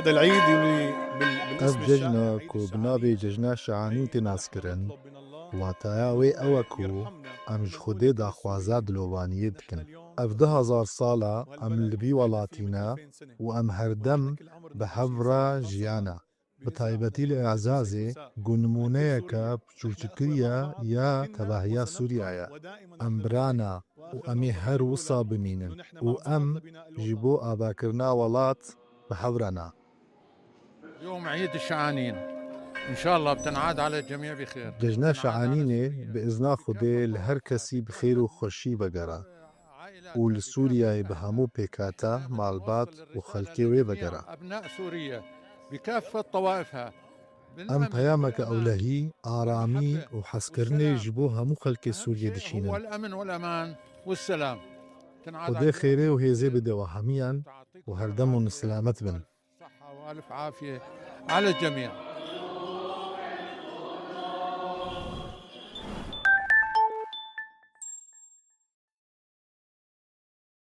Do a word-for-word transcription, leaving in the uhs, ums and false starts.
هذا العيد يلي بال- Ev بالاسم cejna الشاعري ku bi navê Cejna Şianîn tê naskirin, wataya wê ew e ku em ji Xwedê daxwaza dilovaniyê dikin. Ev du hezar sal e em li vî welatî ne û em herdem bi hev re jiyane. Bi taybetî li Ezazê ku nimûneyeke piçûçikirî ye ya tevahiya Sûriya ye. Em bira ne û em ê her wisa bimînin û em ji bo avakirina welat bi hev re ne. يوم عيد الشعانين، إن شاء الله بتنعاد على الجميع بخير. Cejna Şianînê bi izna Xwedê li her kesî bi xêr û xweşî vegere û li Sûriyeyê bi hemû pêkhate, malbat û xelkê wê vegere. أبناء سوريا بكافة طوائفها. Em peyameke ewlehî, aramî û hezkirinê ji bo hemû xelkê Sûriyê dişînin. هو الأمن والأمان والسلام. تنعاد Xwedê xêrê û hêzê bide we hemiyan û herdem hûn selamet bin. صحة وألف عافية على الجميع.